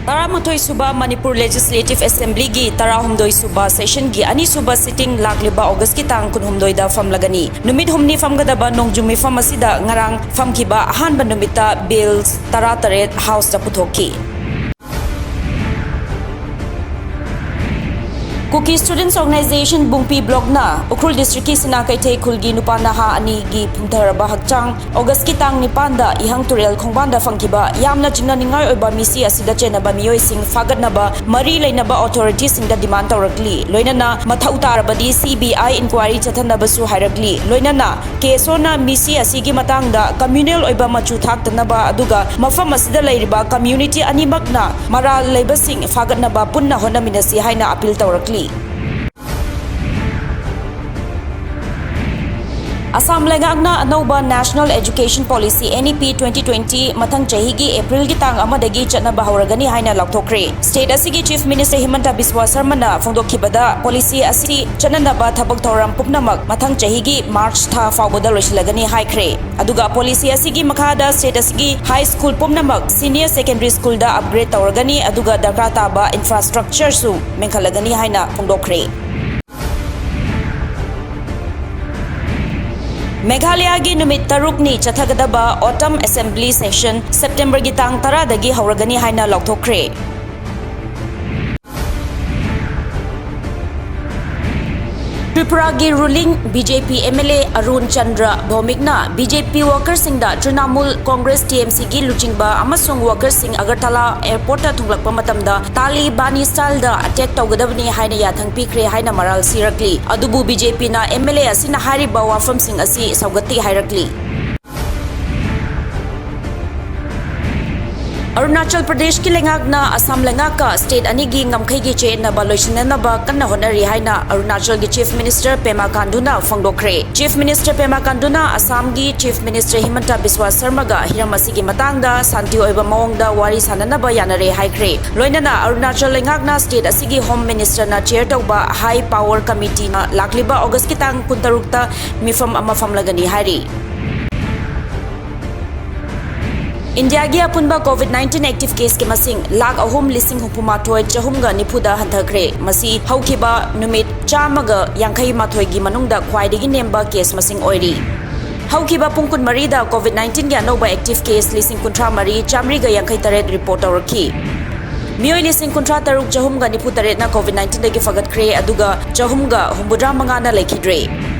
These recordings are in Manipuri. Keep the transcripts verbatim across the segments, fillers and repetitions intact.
ꯇꯔꯥꯃꯥꯊꯣꯏ ꯁꯨꯕ ꯃꯅꯤꯄꯨꯔ ꯂꯦꯖꯤꯁꯂꯦꯇꯤꯚ ꯑꯦꯁꯦꯝꯕ꯭ꯂꯤꯒꯤ ꯇꯔꯥꯍꯨꯝꯗꯣꯏ ꯁꯨꯕ ꯁꯦꯁꯟꯒꯤ ꯑꯅꯤꯁꯨꯕ ꯁꯤꯇꯤꯡ ꯂꯥꯛꯂꯤꯕ ꯑꯣꯒꯁꯀꯤ ꯇꯥꯡ ꯀꯨꯟꯍꯨꯝꯗꯣꯏꯗ ꯐꯝꯂꯒꯅꯤ꯫ ꯅꯨꯃꯤꯠ ꯍꯨꯝꯅꯤ ꯐꯝꯒꯗꯕ ꯅꯣꯡꯖꯨ ꯃꯤꯐꯝ ꯑꯁꯤꯗ ꯉꯔꯥꯡ ꯐꯝꯈꯤꯕ ꯑꯍꯥꯟꯕ ꯅꯨꯃꯤꯠꯇ ꯕꯤꯜꯁ ꯇꯔꯥꯇꯔꯦꯠ ꯍꯥꯎꯁꯇ ꯄꯨꯊꯣꯛꯈꯤ꯫ ꯀꯨꯀꯤ ꯁ꯭ꯇꯨꯗꯦꯟꯠꯁ ꯑꯣꯔꯒꯅꯥꯏꯖꯦꯁꯟ ꯕꯨꯡꯄꯤ ꯕ꯭ꯂꯣꯛꯅ ꯎꯈ꯭ꯔꯨꯜ ꯗꯤꯁꯇ꯭ꯔꯤꯛꯀꯤ ꯁꯤꯅꯥ ꯀꯩꯊꯦꯜ ꯈꯨꯜꯒꯤ ꯅꯨꯄꯥ ꯅꯍꯥ ꯑꯅꯤꯒꯤ ꯄꯨꯝꯊꯔꯕ ꯍꯛꯆꯥꯡ ꯑꯣꯒꯁꯀꯤ ꯇꯥꯡ ꯅꯤꯄꯥꯟꯗ ꯏꯍꯪ ꯇꯨꯔꯦꯜ ꯈꯣꯡꯕꯥꯟꯗ ꯐꯪꯈꯤꯕ ꯌꯥꯝꯅ ꯆꯤꯡꯅꯅꯤꯡꯉꯥꯏ ꯑꯣꯏꯕ ꯃꯤꯁꯤ ꯑꯁꯤꯗ ꯆꯦꯟꯅꯕ ꯃꯤꯑꯣꯏꯁꯤꯡ ꯐꯥꯒꯠꯅꯕ ꯃꯔꯤ ꯂꯩꯅꯕ ꯑꯣꯊꯣꯔꯤꯇꯤꯁꯤꯡꯗ ꯗꯤꯃꯥꯟ ꯇꯧꯔꯛꯂꯤ꯫ ꯂꯣꯏꯅꯅ ꯃꯊꯧ ꯇꯥꯔꯕꯗꯤ ꯁꯤ ꯕꯤ ꯑꯥꯏ ꯏꯟꯀ꯭ꯋꯥꯏꯔꯤ ꯆꯠꯊꯅꯕꯁꯨ ꯍꯥꯏꯔꯛꯂꯤ꯫ ꯂꯣꯏꯅꯅ ꯀꯦꯁꯣꯅ ꯃꯤꯁꯤ ꯑꯁꯤꯒꯤ ꯃꯇꯥꯡꯗ ꯀꯝꯃ꯭ꯌꯨꯅꯦꯜ ꯑꯣꯏꯕ ꯃꯆꯨ ꯊꯥꯛꯇꯅꯕ ꯑꯗꯨꯒ ꯃꯐꯝ ꯑꯁꯤꯗ ꯂꯩꯔꯤꯕ ꯀꯝꯃ꯭ꯌꯨꯅꯤꯇꯤ ꯑꯅꯤꯃꯛꯅ ꯃꯔꯥꯜ ꯂꯩꯕꯁꯤꯡ ꯐꯥꯒꯠꯅꯕ ꯄꯨꯟꯅ ꯍꯣꯠꯅꯃꯤꯟꯅꯁꯤ ꯍꯥꯏꯅ ꯑꯄꯤꯜ ꯇꯧꯔꯛꯂꯤ꯫ ꯑꯁꯥꯝ ꯂꯩꯉꯥꯛꯅ ꯑꯅꯧꯕ National Education Policy, N E P twenty twenty, ꯃꯊꯪ ꯆꯍꯤꯒꯤ ꯑꯦꯄ꯭ꯔꯤꯜꯒꯤ ꯇꯥꯡ ꯑꯃꯗꯒꯤ ꯆꯠꯅꯕ ꯍꯧꯔꯒꯅꯤ ꯍꯥꯏꯅ ꯂꯥꯎꯊꯣꯛꯈ꯭ꯔꯦ꯫ ꯁ꯭ꯇꯦꯠ ꯑꯁꯤꯒꯤ ꯆꯤꯐ ꯃꯤꯅꯤꯁꯇꯔ ꯍꯤꯃꯟꯇ ꯕꯤꯁ꯭ꯋ ꯁꯔꯃꯅ ꯐꯣꯡꯗꯣꯛꯈꯤꯕꯗ, ꯄꯣꯂꯤꯁꯤ ꯑꯁꯤ ꯆꯠꯅꯅꯕ ꯊꯕꯛ ꯊꯧꯔꯝ ꯄꯨꯝꯅꯃꯛ ꯃꯊꯪ ꯆꯍꯤꯒꯤ ꯃꯥꯔꯆ ꯊꯥ ꯐꯥꯎꯕꯗ ꯂꯣꯏꯁꯤꯜꯂꯒꯅꯤ ꯍꯥꯏꯈ꯭ꯔꯦ꯫ ꯑꯗꯨꯒ ꯄꯣꯂꯤꯁꯤ ꯑꯁꯤꯒꯤ ꯃꯈꯥꯗ ꯁ꯭ꯇꯦꯠ ꯑꯁꯤꯒꯤ ꯍꯥꯏ ꯁ꯭ꯀꯨꯜ ꯄꯨꯝꯅꯃꯛ ꯁꯤꯅꯤꯌꯔ ꯁꯦꯀꯦꯟꯗꯔꯤ ꯁ꯭ꯀꯨꯜꯗ ꯑꯞꯒ꯭ꯔꯦꯗ ꯇꯧꯔꯒꯅꯤ, ꯑꯗꯨꯒ ꯗꯔꯀꯥꯔ ꯇꯥꯕ ꯏꯟꯐ꯭ꯔꯥꯁ꯭ꯇ꯭ꯔꯛꯆꯔꯁꯨ ꯃꯦꯟꯈꯠꯂꯒꯅꯤ ꯍꯥꯏꯅ ꯐꯣꯡꯗꯣꯛꯈ꯭ꯔꯦ꯫ ꯃꯦꯘꯥꯂꯌꯥꯒꯤ ꯅꯨꯃꯤꯠ ꯇꯔꯨꯛꯅꯤ ꯆꯠꯊꯒꯗꯕ Autumn Assembly Session ꯁꯦꯞꯇꯦꯝꯕꯔꯒꯤ ꯇꯥꯡ ꯇꯔꯥꯗꯒꯤ ꯍꯧꯔꯒꯅꯤ ꯍꯥꯏꯅ ꯂꯥꯎꯊꯣꯛꯈ꯭ꯔꯦ꯫ ꯇ꯭ꯔꯤꯄꯨꯔꯥꯒꯤ ruling B J P M L A Arun Chandra ꯚꯧꯃꯤꯛꯅ ꯕꯤ ꯖꯦ ꯄꯤ ꯋꯥꯀꯔꯁꯤꯡꯗ ꯇ꯭ꯔꯤꯅꯥꯃꯨꯜ ꯀꯣꯡꯒ꯭ꯔꯦꯁ, ꯇꯤ ꯑꯦꯝ ꯁꯤꯒꯤ ꯂꯨꯆꯤꯡꯕ ꯑꯃꯁꯨꯡ ꯋꯥꯀꯔꯁꯤꯡ ꯑꯒꯔꯇꯂꯥ ꯑꯦꯌꯔꯄꯣꯔꯠꯇ ꯊꯨꯡꯂꯛꯄ ꯃꯇꯝꯗ ꯇꯥꯂꯤꯕꯥꯅꯤ ꯁ꯭ꯇꯥꯏꯜꯗ ꯑꯦꯇꯦꯛ ꯇꯧꯒꯗꯕꯅꯤ ꯍꯥꯏꯅ ꯌꯥꯊꯪ ꯄꯤꯈ꯭ꯔꯦ ꯍꯥꯏꯅ ꯃꯔꯥꯜ ꯁꯤꯔꯛꯂꯤ꯫ ꯑꯗꯨꯕꯨ ꯕꯤ ꯖꯦ ꯄꯤꯅ ꯑꯦꯝ ꯑꯦꯜ ꯑꯦ ꯑꯁꯤꯅ ꯍꯥꯏꯔꯤꯕ ꯋꯥꯐꯝꯁꯤꯡ ꯑꯁꯤ ꯁꯧꯒꯠꯇꯦ ꯍꯥꯏꯔꯛꯂꯤ꯫ ꯑꯔꯨꯅꯥꯆꯜ ꯄ꯭ꯔꯗꯦꯁꯀꯤ ꯂꯩꯉꯥꯛꯅ ꯑꯁꯥꯝ ꯂꯩꯉꯥꯛꯀ ꯁ꯭ꯇꯦꯠ ꯑꯅꯤꯒꯤ ꯉꯝꯈꯩꯒꯤ ꯆꯌꯦꯠꯅꯕ ꯂꯣꯏꯁꯤꯟꯅꯅꯕ ꯀꯟꯅ ꯍꯣꯠꯅꯔꯤ ꯍꯥꯏꯅ ꯑꯔꯨꯅꯥꯆꯜꯒꯤ ꯆꯤꯐ ꯃꯤꯅꯤꯁꯇꯔ ꯄꯦꯃꯥ ꯈꯥꯟꯗꯨꯅ ꯐꯣꯡꯗꯣꯛꯈ꯭ꯔꯦ꯫ ꯆꯤꯐ ꯃꯤꯅꯤꯁꯇꯔ ꯄꯦꯃꯥ ꯈꯥꯟꯗꯨꯅ ꯑꯁꯥꯝꯒꯤ ꯆꯤꯐ ꯃꯤꯅꯤꯁꯇꯔ ꯍꯤꯃꯟꯇ ꯕꯤꯁ꯭ꯋ ꯁꯔꯃꯒ ꯍꯤꯔꯝ ꯑꯁꯤꯒꯤ ꯃꯇꯥꯡꯗ ꯁꯥꯟꯇꯤ ꯑꯣꯏꯕ ꯃꯑꯣꯡꯗ ꯋꯥꯔꯤ ꯁꯥꯅꯅꯕ ꯌꯥꯅꯔꯦ ꯍꯥꯏꯈ꯭ꯔꯦ꯫ ꯂꯣꯏꯅꯅ ꯑꯔꯨꯅꯥꯆꯜ ꯂꯩꯉꯥꯛꯅ ꯁ꯭ꯇꯦꯠ ꯑꯁꯤꯒꯤ ꯍꯣꯝ ꯃꯤꯅꯤꯁꯇꯔꯅ ꯆꯦꯌꯔ ꯇꯧꯕ ꯍꯥꯏ ꯄꯥꯋꯔ ꯀꯃꯤꯇꯤꯅ ꯂꯥꯛꯂꯤꯕ ꯑꯣꯒꯁꯀꯤ ꯇꯥꯡ ꯀꯨꯟꯇꯔꯨꯛꯇ ꯃꯤꯐꯝ ꯑꯃ ꯐꯝꯂꯒꯅꯤ ꯍꯥꯏꯔꯤ꯫ ꯏꯟꯗꯤꯌꯥꯒꯤ ꯑꯄꯨꯟꯕ COVID nineteen active caseꯀꯤ ꯃꯁꯤꯡ ꯂꯥꯈ ꯑꯍꯨꯝ ꯂꯤꯁꯤꯡ ꯍꯨꯝꯐꯨ ꯃꯥꯊꯣꯏ ꯆꯍꯨꯝꯒ ꯅꯤꯐꯨꯗ ꯍꯟꯊꯈ꯭ꯔꯦ꯫ ꯃꯁꯤ ꯍꯧꯈꯤꯕ ꯅꯨꯃꯤꯠ ꯆꯥꯝꯃꯒ ꯌꯥꯡꯈꯩ ꯃꯥꯊꯣꯏꯒꯤ ꯃꯅꯨꯡꯗ ꯈ꯭ꯋꯥꯏꯗꯒꯤ ꯅꯦꯝꯕ case ꯃꯁꯤꯡ ꯑꯣꯏꯔꯤ꯫ ꯍꯧꯈꯤꯕ ꯄꯨꯡ ꯀꯨꯟꯃꯔꯤꯗ COVID nineteenꯒꯤ ꯑꯅꯧꯕ active case ꯂꯤꯁꯤꯡ ꯀꯨꯟꯊ꯭ꯔꯥ ꯃꯔꯤ ꯆꯥꯃꯔꯤꯒ ꯌꯥꯡꯈꯩ ꯇꯔꯦꯠ report ꯇꯧꯔꯛꯈꯤ꯫ ꯃꯤꯑꯣꯏ ꯂꯤꯁꯤꯡ ꯀꯨꯟꯊ꯭ꯔꯥ ꯇꯔꯨꯛ ꯆꯍꯨꯝꯒ ꯅꯤꯐꯨ ꯇꯔꯦꯠꯅ COVID nineteenꯗꯒꯤ ꯐꯒꯠꯈ꯭ꯔꯦ, ꯑꯗꯨꯒ ꯆꯍꯨꯝꯒ ꯍꯨꯝꯐꯨꯇꯔꯥ ꯃꯉꯥꯅ ꯂꯩꯈꯤꯗ꯭ꯔꯦ꯫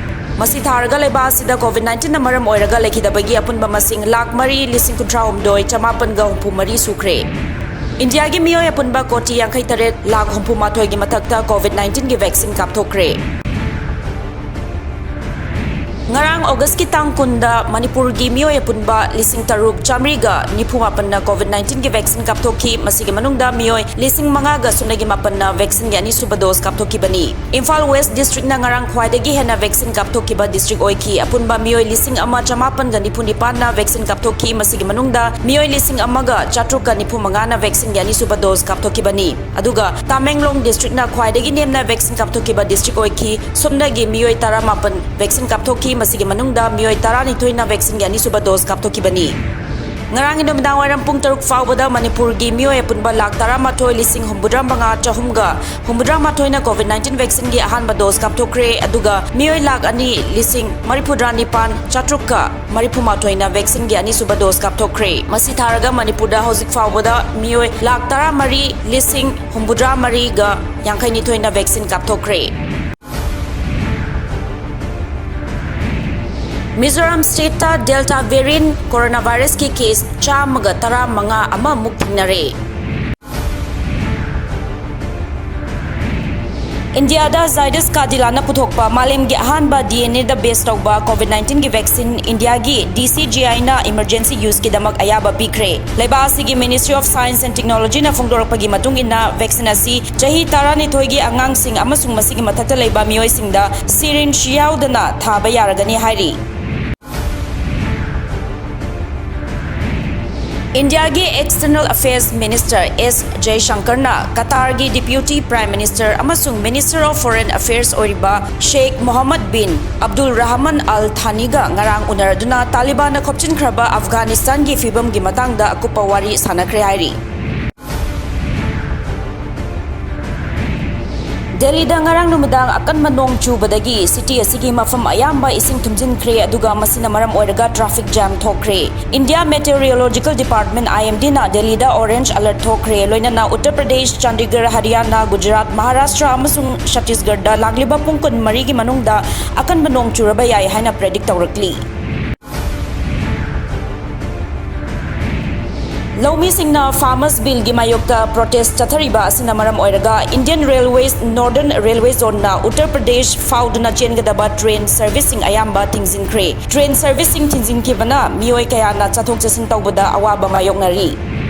ꯃꯁꯤ ꯊꯥꯔꯒ ꯂꯩꯕꯥꯛ ꯑꯁꯤꯗ COVID nineteenꯅ ꯃꯔꯝ ꯑꯣꯏꯔꯒ ꯂꯩꯈꯤꯗꯕꯒꯤ ꯑꯄꯨꯟꯕ ꯃꯁꯤꯡ ꯂꯥꯈ ꯃꯔꯤ ꯂꯤꯁꯤꯡ ꯀꯨꯟꯊ꯭ꯔꯥ ꯍꯨꯝꯗꯣꯏ ꯆꯃꯥꯄꯟꯒ ꯍꯨꯝꯐꯨ ꯃꯔꯤ ꯁꯨꯈ꯭ꯔꯦ꯫ ꯏꯟꯗꯤꯌꯥꯒꯤ ꯃꯤꯑꯣꯏ ꯑꯄꯨꯟꯕ ꯀꯣꯇꯤ ꯌꯥꯡꯈꯩ ꯇꯔꯦꯠ ꯂꯥꯈ ꯍꯨꯝꯐꯨ ꯃꯥꯊꯣꯏꯒꯤ ꯃꯊꯛꯇ COVID nineteenꯒꯤ vaccine ꯀꯥꯞꯊꯣꯛꯈ꯭ꯔꯦ꯫ ꯉꯔꯥꯡ Augustꯀꯤ ꯇꯥꯡ ꯀꯨꯟꯗ ꯃꯅꯤꯄꯨꯔꯒꯤ ꯃꯤꯑꯣꯏ ꯑꯄꯨꯟꯕ ꯂꯤꯁꯤꯡ ꯇꯔꯨꯛ ꯆꯥꯃꯔꯤꯒ ꯅꯤꯐꯨ ꯃꯥꯄꯟꯅ COVID nineteenꯒꯤ vaccine ꯀꯥꯞꯊꯣꯛꯈꯤ꯫ ꯃꯁꯤꯒꯤ ꯃꯅꯨꯡꯗ ꯃꯤꯑꯣꯏ ꯂꯤꯁꯤꯡ ꯃꯉꯥꯒ ꯁꯨꯞꯅꯒꯤ ꯃꯥꯄꯟꯅ vaccineꯒꯤ ꯑꯅꯤꯁꯨꯕ dose ꯀꯥꯞꯊꯣꯛꯈꯤꯕꯅꯤ꯫ ꯏꯝꯐꯥꯜ West districtꯅ ꯉꯔꯥꯡ ꯈ꯭ꯋꯥꯏꯗꯒꯤ ꯍꯦꯟꯅ vaccine ꯀꯥꯞꯊꯣꯛꯈꯤꯕ district ꯑꯣꯏꯈꯤ꯫ ꯑꯄꯨꯟꯕ ꯃꯤꯑꯣꯏ ꯂꯤꯁꯤꯡ ꯑꯃ ꯆꯃꯥꯄꯟꯒ ꯅꯤꯐꯨ ꯅꯤꯄꯥꯟꯅ vaccine ꯀꯥꯞꯊꯣꯛꯈꯤ꯫ ꯃꯁꯤꯒꯤ ꯃꯅꯨꯡꯗ ꯃꯤꯑꯣꯏ ꯂꯤꯁꯤꯡ ꯑꯃꯒ ꯆꯥꯇ꯭ꯔꯨꯛꯀ ꯅꯤꯐꯨ ꯃꯉꯥꯅ vaccineꯒꯤ ꯑꯅꯤꯁꯨꯕ dose ꯀꯥꯞꯊꯣꯛꯈꯤꯕꯅꯤ꯫ ꯑꯗꯨꯒ ꯇꯥꯃꯦꯡꯂꯣꯡ districtꯅ ꯈ꯭ꯋꯥꯏꯗꯒꯤ ꯅꯦꯝꯅ vaccine ꯀꯥꯞꯊꯣꯛꯈꯤꯕ district ꯑꯣꯏꯈꯤ꯫ ꯁꯨꯞꯅꯒꯤ ꯃꯤꯑꯣꯏ ꯇꯔꯥꯃꯥꯄꯟ vaccine ꯀꯥꯞꯊꯣꯛꯈꯤ꯫ ꯃꯁꯤꯒꯤ ꯃꯅꯨꯡꯗ ꯃꯤꯑꯣꯏ ꯇꯔꯥꯅꯤꯊꯣꯏꯅ vaccineꯒꯤ ꯑꯅꯤꯁꯨꯕ dose ꯀꯥꯞꯊꯣꯛꯈꯤꯕꯅꯤ꯫ ꯉꯔꯥꯡꯒꯤ ꯅꯨꯃꯤꯗꯥꯡ ꯋꯥꯏꯔꯝ ꯄꯨꯡ ꯇꯔꯨꯛ ꯐꯥꯎꯕꯗ ꯃꯅꯤꯄꯨꯔꯒꯤ ꯃꯤꯑꯣꯏ ꯑꯄꯨꯟꯕ ꯂꯥꯈ ꯇꯔꯥꯃꯥꯊꯣꯏ ꯂꯤꯁꯤꯡ ꯍꯨꯝꯐꯨꯇꯔꯥ ꯃꯉꯥ ꯆꯍꯨꯝꯒ ꯍꯨꯝꯐꯨꯇꯔꯥ ꯃꯥꯊꯣꯏꯅ COVID nineteen vaccineꯒꯤ ꯑꯍꯥꯟꯕ dose ꯀꯥꯞꯊꯣꯛꯈ꯭ꯔꯦ, ꯑꯗꯨꯒ ꯃꯤꯑꯣꯏ ꯂꯥꯈ ꯑꯅꯤ ꯂꯤꯁꯤꯡ ꯃꯔꯤꯐꯨꯇꯔꯥ ꯅꯤꯄꯥꯟ ꯆꯥꯇ꯭ꯔꯨꯛꯀ ꯃꯔꯤꯐꯨ ꯃꯥꯊꯣꯏꯅ vaccineꯒꯤ ꯑꯅꯤꯁꯨꯕ dose ꯀꯥꯞꯊꯣꯛꯈ꯭ꯔꯦ꯫ ꯃꯁꯤ ꯊꯥꯔꯒ ꯃꯅꯤꯄꯨꯔꯗ ꯍꯧꯖꯤꯛ ꯐꯥꯎꯕꯗ ꯃꯤꯑꯣꯏ ꯂꯥꯈ ꯇꯔꯥꯃꯔꯤ ꯂꯤꯁꯤꯡ ꯍꯨꯝꯐꯨꯇꯔꯥ ꯃꯔꯤꯒ ꯌꯥꯡꯈꯩꯅꯤꯊꯣꯏꯅ vaccine ꯀꯥꯞꯊꯣꯛꯈ꯭ꯔꯦ꯫ Mizoram stateꯇ Delta variant coronavirusꯀꯤ case ꯆꯥꯝꯃꯒ ꯇꯔꯥꯃꯉꯥ ꯑꯃꯃꯨꯛ ꯊꯦꯡꯅꯔꯦ꯫ ꯏꯟꯗꯤꯌꯥꯗ Zydus Cadilana ꯄꯨꯊꯣꯛꯄ ꯃꯥꯂꯦꯝꯒꯤ ꯑꯍꯥꯟꯕ DNAꯗ base ꯇꯧꯕ COVID nineteenꯒꯤ vaccine ꯏꯟꯗꯤꯌꯥꯒꯤ DCGIꯅ emergency useꯀꯤꯗꯃꯛ ꯑꯌꯥꯕ ꯄꯤꯈ꯭ꯔꯦ꯫ ꯂꯩꯕꯥꯛ ꯑꯁꯤꯒꯤ Ministry of Science and Technologyꯅ ꯐꯣꯡꯗꯣꯔꯛꯄꯒꯤ ꯃꯇꯨꯡ ꯏꯟꯅ, vaccine ꯑꯁꯤ ꯆꯍꯤ ꯇꯔꯥꯅꯤꯊꯣꯏꯒꯤ ꯑꯉꯥꯡꯁꯤꯡ ꯑꯃꯁꯨꯡ ꯃꯁꯤꯒꯤ ꯃꯊꯛꯇ ꯂꯩꯕ ꯃꯤꯑꯣꯏꯁꯤꯡꯗ syringe ꯌꯥꯎꯗꯅ ꯊꯥꯕ ꯌꯥꯔꯒꯅꯤ ꯍꯥꯏꯔꯤ꯫ ꯏꯟꯗꯤꯌꯥꯒꯤ External Affairs Minister S ꯖꯌꯁꯪꯀꯔꯅ ꯀꯇꯥꯔꯒꯤ Deputy Prime Minister ꯑꯃꯁꯨꯡ Minister of Foreign Affairs ꯑꯣꯏꯔꯤꯕ ꯁꯦꯈ ꯃꯣꯍꯝꯃꯗ ꯕꯤꯟ ꯑꯕꯗꯨꯜ ꯔꯍꯃꯟ ꯑꯜ ꯊꯥꯅꯤꯒ ꯉꯔꯥꯡ ꯎꯅꯔꯗꯨꯅ ꯇꯥꯂꯤꯕꯥꯟꯅ ꯈꯣꯞꯆꯤꯟꯈ꯭ꯔꯕ ꯑꯐꯒꯥꯅꯤꯁꯇꯥꯟꯒꯤ ꯐꯤꯕꯝꯒꯤ ꯃꯇꯥꯡꯗ ꯑꯀꯨꯞꯄ ꯋꯥꯔꯤ ꯁꯥꯟꯅꯈ꯭ꯔꯦ ꯍꯥꯏꯔꯤ꯫ ꯗꯦꯜꯂꯤꯗ ꯉꯔꯥꯡ ꯅꯨꯃꯤꯗꯥꯡ ꯑꯀꯟꯕ ꯅꯣꯡ ꯆꯨꯕꯗꯒꯤ city ꯑꯁꯤꯒꯤ ꯃꯐꯝ ꯑꯌꯥꯝꯕ ꯏꯁꯤꯡ ꯊꯨꯝꯖꯤꯟꯈ꯭ꯔꯦ, ꯑꯗꯨꯒ ꯃꯁꯤꯅ ꯃꯔꯝ ꯑꯣꯏꯔꯒ traffic jam ꯊꯣꯛꯈ꯭ꯔꯦ꯫ India Meteorological Department, IMDꯅ ꯗꯦꯜꯂꯤꯗ orange alert ꯊꯣꯛꯈ꯭ꯔꯦ, ꯂꯣꯏꯅꯅ ꯎꯠꯇꯔ ꯄ꯭ꯔꯗꯦꯁ, ꯆꯥꯟꯗꯤꯒꯔ, ꯍꯔꯤꯌꯥꯅꯥ, ꯒꯨꯖꯔꯥꯠ, ꯃꯍꯥꯔꯥꯁꯇ꯭ꯔ ꯑꯃꯁꯨꯡ ꯁꯠꯇꯤꯁꯒꯔꯗ ꯂꯥꯛꯂꯤꯕ ꯄꯨꯡ ꯀꯨꯟꯃꯔꯤꯒꯤ ꯃꯅꯨꯡꯗ ꯑꯀꯟꯕ ꯅꯣꯡ ꯆꯨꯔꯕ ꯌꯥꯏ ꯍꯥꯏꯅ predict ꯇꯧꯔꯛꯂꯤ꯫ ꯂꯧꯃꯤꯁꯤꯡꯅ farmers billꯒꯤ ꯃꯥꯌꯣꯛꯇ protest ꯆꯠꯊꯔꯤꯕ ꯑꯁꯤꯅ ꯃꯔꯝ ꯑꯣꯏꯔꯒ Indian Railways Northern Railway Zoneꯅ Uttar Pradesh ꯐꯥꯎꯗꯨꯅ ꯆꯦꯟꯒꯗꯕ train serviceꯁꯤꯡ ꯑꯌꯥꯝꯕ ꯊꯤꯡꯖꯤꯟꯈ꯭ꯔꯦ꯫ Train serviceꯁꯤꯡ ꯊꯤꯡꯖꯤꯟꯈꯤꯕꯅ ꯃꯤꯑꯣꯏ ꯀꯌꯥꯅ ꯆꯠꯊꯣꯛ ꯆꯠꯁꯤꯟ ꯇꯧꯕꯗ ꯑꯋꯥꯕ ꯃꯥꯌꯣꯛꯅꯔꯤ꯫